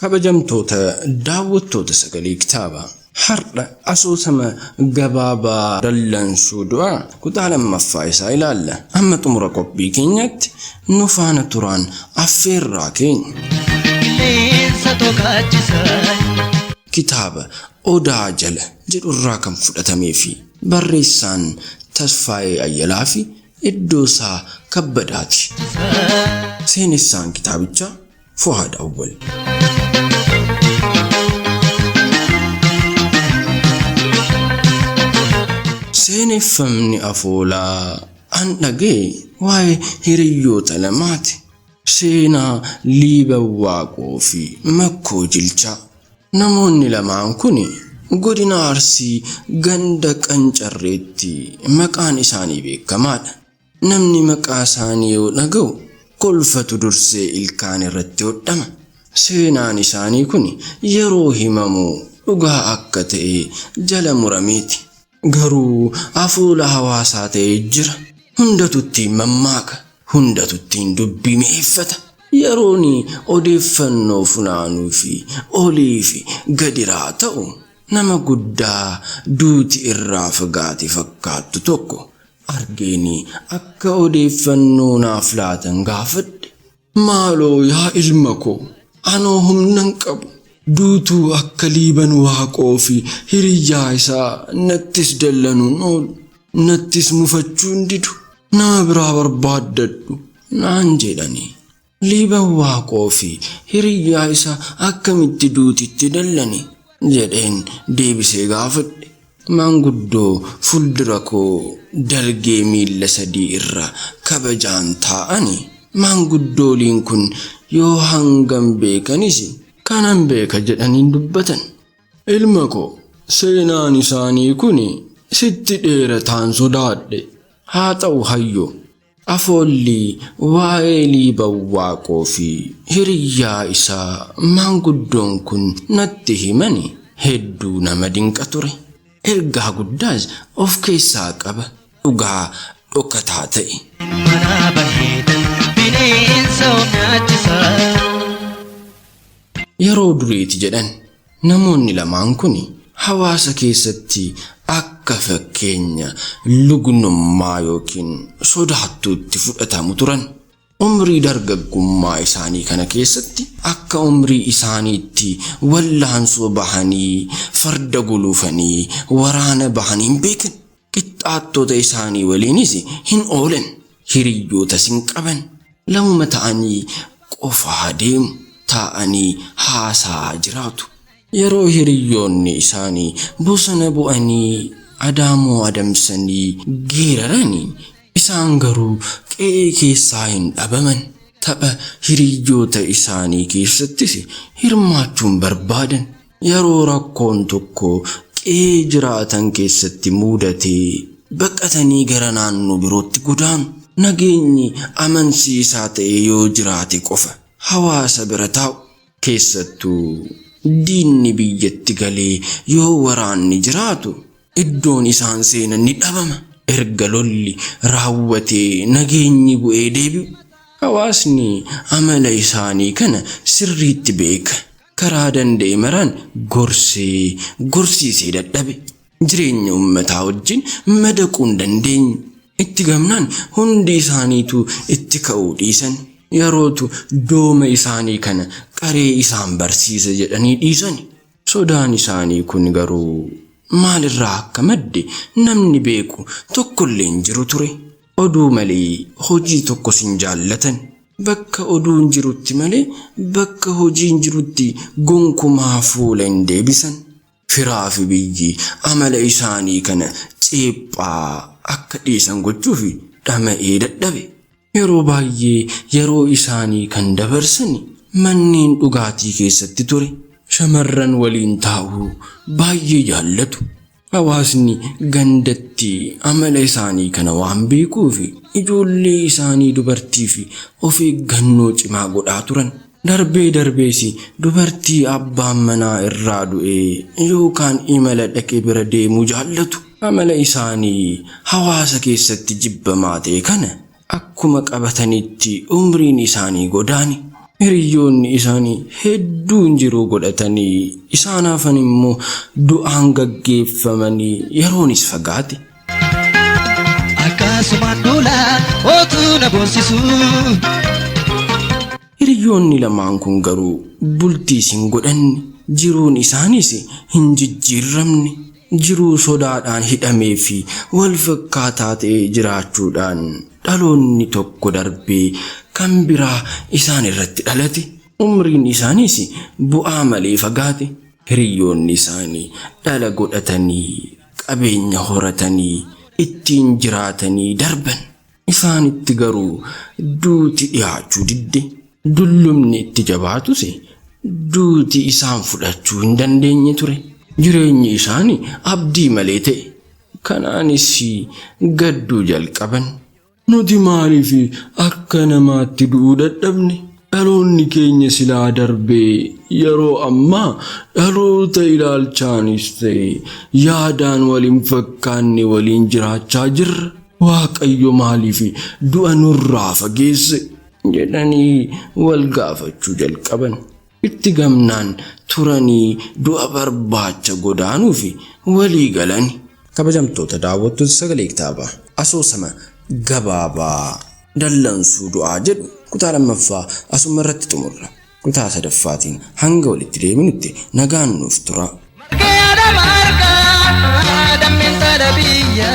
Kabajamtoota daawwattoota Sagalee Kitaabaa, har'a asoosama gabaabaa Dallansuu Du'aa kutaa lammaffaa isaa ilaalla. Hamma xumura qophii keenyaatti nu faana turaan affeerraa keenya. Qilleensa tokaachisa. Kitaaba Odaa Jala jedhurraa kan fudhatamee fi barreessaan Tasfaayee Ayyalaa fi Iddoosaa Kabbadaati. Seenessaan kitaabichaa Fuhaad Awwal. Seeneffamni afoolaa an dhaga'e waa'ee hiriyyoota lamaati. Seenaa Liiban Waaqoo fi Makkoo Jilchaa. Namoonni lamaan kun Godina Arsii ganda Qancarreetti maqaan isaanii beekamaadha. Namni maqaa isaanii yoo dhaga'u kolfatu dursee ilkaan irratti hodhama. Seenaan isaanii kun yeroo himamu dhugaa akka ta'e jala murameeti. Garuu afoola hawaasaa ta'ee jira. Hundatu ittiin mammaaka. Hundatu ittiin dubbii mi'eeffata. Yeroon odeeffannoo funaanuu fi olii fi gadi raata'u nama guddaa duuti irraa fagaate fakkaattu tokko argeen akka odeeffannoo naaf laatan gaafadhe. Maaloo yaa ilma koo, anoo humna hin qabu. Duutuu akka Liiban Waaqoo fi hiriyyaa isaa nattis dallanuu hin oolu. Nattis mufachuu hin didu. Nama biraa barbaaddadhu naan jedhani. Liiban Waaqoo fi hiriyyaa isaa akkamitti duutitti dallani? jedheen deebisee gaafadhe. Maanguddoo fuuldura koo dalgee miilla sadii irra kabajaan taa'ani. Maanguddooliin kun yoo hangam beekanis kanan beeka jedhanii hin dubbatan. Ilma koo, seenaan isaanii kun sitti dheerataan sodaadhe. Haa ta'u hayyoo, afoolli waa'ee Liiban Waaqoo fi hiriyyaa isaa maanguddoon kun natti himani hedduu nama dinqa ture. Ergaa guddaas of keessaa qaba. Dhugaa dhokataa ta'e. Manaa baheetan bineensa of nyaachisa. Yeroo duriiti jedhan namoonni lamaan kun hawaasa keessatti akka fakkeenya lugnummaa yookiin sodaattuutti fudhatamu turan. Umrii dargaggummaa isaanii kana keessatti akka umrii isaaniitti wallaansoo bahanii, farda gulufanii, waraana bahanii hin beekan. Qixxaattota isaanii waliinis hin oolan. Hiriyyootas hin qaban. Lamuma ta'anii qofaa deemu. Taa'anii haasa'aa jiraatu. Yeroo hiriyyoonni isaanii bosona bu'anii adaamoo adamsanii geeraran, isaan garuu qe'ee keessaa hin dhabaman. Tapha hiriyyoota isaanii keessattis hirmaachuu hin barbaadan. Yeroo rakkoon tokko qe'ee jiraatan keessatti muudate baqatanii gara naannoo birootti godaanu. Nageenyi amansiisaa ta'e yoo jiraate qofa hawaasa bira taa'u. Keessattuu diinni biyyatti galee yoo waraanni jiraatu iddoon isaan seenan ni dhabama. Erga lolli raawwatee nageenyi bu'ee deebi'u. Hawaasni amala isaanii kana sirriitti beeka. Karaa danda'e maraan gorsee, gorsiisee dadhabe. Jireenya ummataa wajjin madaquu hin dandeenye. Itti gamnaan hundi isaaniituu itti ka'uu dhiisan. Yerootu dooma isaanii kana qaree isaan barsiisa jedhanii dhiisani. Sodaan isaanii kun garuu maalirraa akka madde namni beeku tokkollee hin jiru ture. Oduu malee hojii tokkos hin jaallatan. Bakka oduun jirutti malee bakka hojiin jirutti gonkumaa fuula hin deebisan. Firaa fi biyyi amala isaanii kana ceephaa akka dhiisan gochuuf dhama'ee dadhabe. Yeroo baay'ee yeroo isaanii kan dabarsan manneen dhugaatii keessatti ture. Shamarran waliin taa'uu baay'ee jaallatu. Hawaasni gandatti amala isaanii kana waan beekuuf ijoollee isaanii dubartiif of eeggannoo cimaa godhaa turan. Darbee darbees dubartii abbaan manaa irraa du'e yookaan imala dhaqe bira deemuu jaallatu. Amala isaanii hawaasa keessatti jibbamaa ta'e kana akkuma qabatanitti umriin isaanii godaane. Hiriyyoonni isaanii hedduun jiruu godhatanii isaan hafan immoo du'aan gaggeeffamanii yeroonis fagaate. Akkasumaan duula otuu na boonsisu. Hiriyyoonni lamaan kun garuu bultiis hin godhanne, jiruun isaaniis hin jijjiirramne. Jiruu sodaadhaan hidhamee fi wal fakkaataa ta'e jiraachuudhaan dhaloonni tokko darbee kan biraa isaan irratti dhalate. Umriin isaaniis bu'aa malee fagaate. Hiriyyoonni isaanii dhala godhatanii, qabeenya horatanii, ittiin jiraatanii darban. Isaanitti garuu duuti dhiyaachuu didde. Dullumni itti jabaatus duuti isaan fudhachuu hin dandeenye ture. Jireenyi isaanii abdii malee ta'e. Kanaanis gadduu jalqaban. Nuti maaliif akka namaatti du'uu dadhabne? Dhaloonni keenya silaa darbee yeroo ammaa dhaloota ilaalchaanis ta'e yaadaan wal hin fakkaanne waliin jiraachaa jirra. Waaqayyo maaliif du'a nurraa fageesse? Jedhanii wal gaafachuu jalqaban. Itti gamnaan turanii du'a barbaacha godaanuuf walii galani. Kabajamtoota daawwattoota Sagalee Kitaabaa, asoosama gabaabaa Dallansuu Du'aa jedhu kutaa lammaffaa asuma irratti xumurra. Kutaa sadaffaatiin hanga walitti deebinutti nagaan nuuf turaa. Margee yaada margaa dammeen saada biyya.